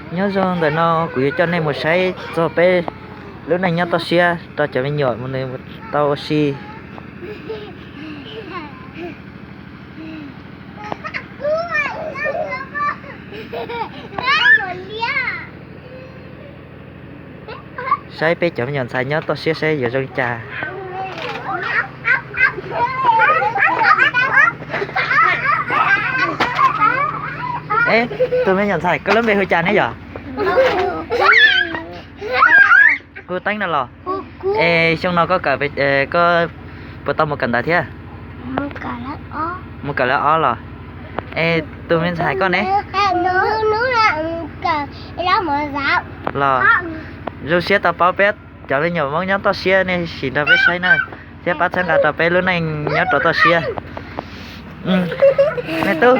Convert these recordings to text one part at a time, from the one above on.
Nyob zoo ntawm no kuv yuav coj nej mus saib txog peb lub neej nyob toj siab rau cov me nyuam mus nws tau ua si. Saib peb cov me nyuam ntxhais nyob toj siab saib yuav zoo li cas. Tus me nyuam ntxhais, koj lub npe hu cas ne yom? Hu Teeb no los? Es xyoo no koj kawm, koj puas tau mus kawm ntawv thiab? Mus kawm lab ob los? Es tus me ntxhais koj ne? Los zoo siab tau paub peb cov me nyuam Hmoob nyob toj siab, nej sim nrog peb saib na, thiab pab txhawb nqa rau peb lub neej nyob rau toj siab. Me tub,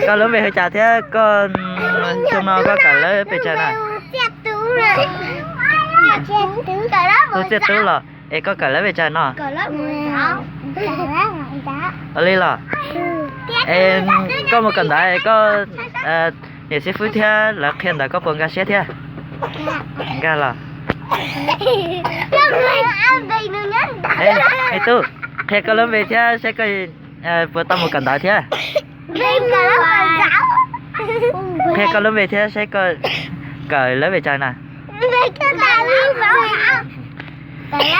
koj lub npe hu cas thiab koj xyoo no koj kawm lab pes tsawg na? Hu Txiaj Tub los? Es koj kawm lab pes tsawg no? Ua li los? Es koj mus kawm ntawv koj niam xib fwb thiab lawv qhia ntawd koj puas nkag siab thiab? Nkag los? Me tub, qhia koj lub npe thiab saib koj puas tau mus kawm ntawv thiab. Qhia koj lub npe thiab saib koj kawm lab pes tsawg na.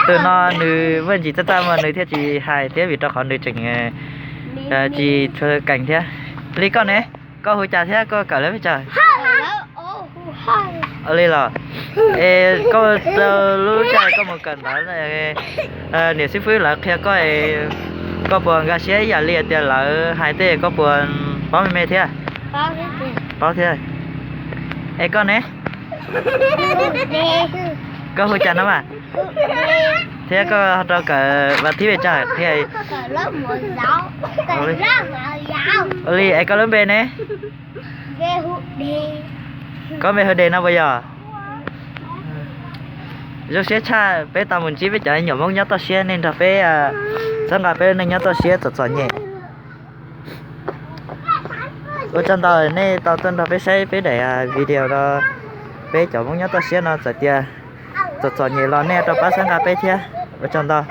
Tus no nws muaj ntsis txaj txaj muag nws thiaj tsis hais thiab vim rau qhov nws tseem tsis tshua kees thiab. Li koj ne, koj hu cas thiab koj kawm lab pes tsawg? Ua li los? Es koj rau lub caij koj mus kawm ntawv, niam xib fwb lawv qhia koj, koj puas nkag siab ib yam li tias lawv hais tej koj puas paub me me thiab? Paub thiab. Es koj ne? Koj hu cas no mas? Thiab koj rau kawm vas thib pes tsawg qhia? Ua li es koj lub npe ne? Koj npe hu Des no puas yog? Zoo siab tshaj peb tau mus ntsib peb cov me nyuam Hmoob nyob toj siab, nej nrog peb txhawb nqa peb neej nyob toj siab txom txom nyem. Ua tsaug ntau nej tau tuaj nrog peb saib peb daim video no, peb cov Hmoob nyob toj siab no txawm tias txom txom nyem los nej rau pab txhawb nqa peb thiab. Ua tsaug ntau.